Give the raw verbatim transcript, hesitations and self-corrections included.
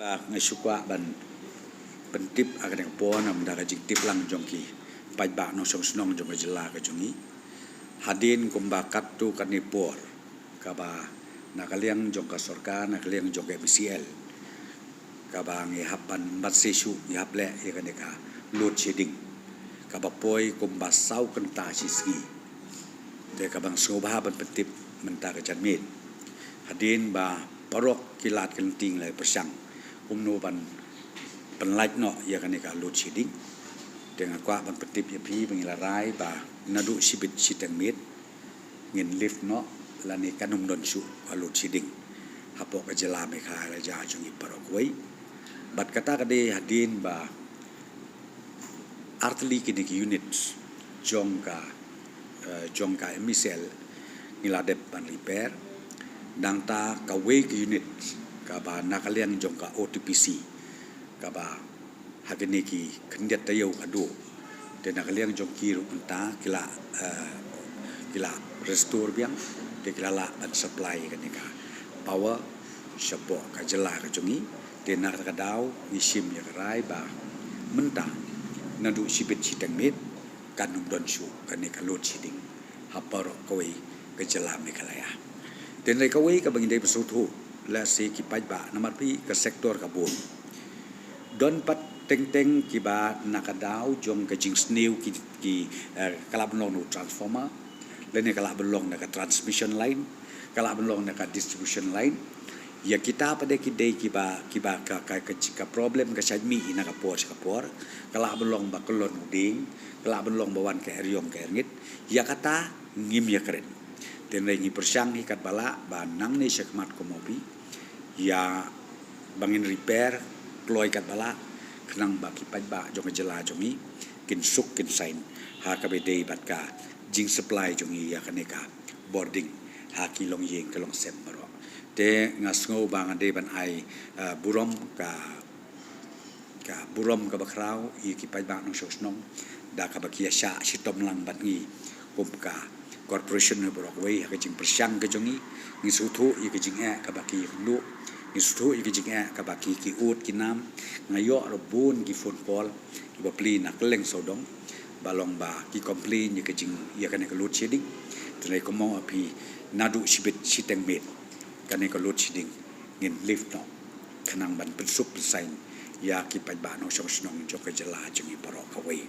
Nga shu kwah ban pyntip ha kane ka por namar ka jingtip lang jong ki paidbah nongshong shnong jong ka jylla ka jong i. Hadien kumba katto katne por kaba na ka liang jong ka sorkar, na ka liang jong ka M C L, kaba ngi hap ban bat se shu ngi hap leh ïa kane ka load shedding kaba poi kumba saw kynta shi sngi. Te kaba nga sngewbha ban pyntip mynta ka janmiet, hadien ba parok ki lad ki lynti la pyrshang kumno ban pynlait noh ïa kane ka load shedding. Te nga kwah ban pyntip ïa phi ba ngi la rai ba naduh shibit shiteng miet ngin lift noh lane kan ym don shuh ka load shedding hapoh ka jylla Meghalaya jong ngi baroh kawei. Bad kata ka dei hadien ba artylli kine ki unit jong ka, eh, jong ka M C L ngi la dep ban repair. Nangta kawei ka unit kaba na ka liang jong ka O T P C kaba ha kine ki khyndiat taïew haduh, te na ka liang jong ki ruh mynta ki la, eh, ki la restore biang, te ki la lah ban supply kane ka power shapoh ka jylla ka jong ngi. Te na kata ka daw ngi shim ïa ka rai ba mynta naduh shibit shiteng miet kan ym don shuh kane ka load shedding ha baroh kawei ka jylla Meghalaya. Te hynrei kawei kaba ngi dei ban sngewthuh lehse ki paidbah namar phi ka sector ka bun. Don pat teng teng kiba na ka daw jong ka jingsniew ki, ki, eh, ka lah ban long na u transformer, lane ka lah ban long na ka transmission line, ka lah ban long na ka distribution line. Ïa kita pat de ki dei kiba, kiba ka, ka, ka, ka problem ka shait mih na ka por sha ka por. Ka lah ban long ba kyllon u dieng, ka lah ban long ba wan ka eriong ka erngit. Ïa kata ngim ïakren. Te hynrei ngi pyrshang hi katba lah ba nangne shakhmat kum u phi ïa ba ngin repair kloi katba lah khnang ba ki paidbah jong ka jylla jong ngi kin suk kin saiñ ha kaba dei bad ka jingsupply jong ngi ïa kane ka bording ha ki longïing ki longsem baroh. Te nga sngew ba nga dei ban ai, eh, burom ka, ka burom kaba khraw ïa ki paidbah nongshong shnong da kaba ki ïa shah shitom lang bad ngi kum ka corporation baroh kawei ha ka jingpyrshang ka jong ngi. Ngi sngewthuh ïa ka jingeh kaba ki ïakynduh, ngi sngewthuh ïa ka jingeh kaba ki, ki ud ki nam. Nga ïoh ruh bun ki phone call kiba plie na kylleng sawdong ba long ba ki complain ïa ka jing, ïa kane ka load shedding. Te hynrei kumno phi naduh shibit shiteng miet kane ka load shedding ngin lift noh khnang ban pynsuk pynsaiñ ïa ki paidbah nongshong shnong jong ka jylla jong ngi baroh kawei.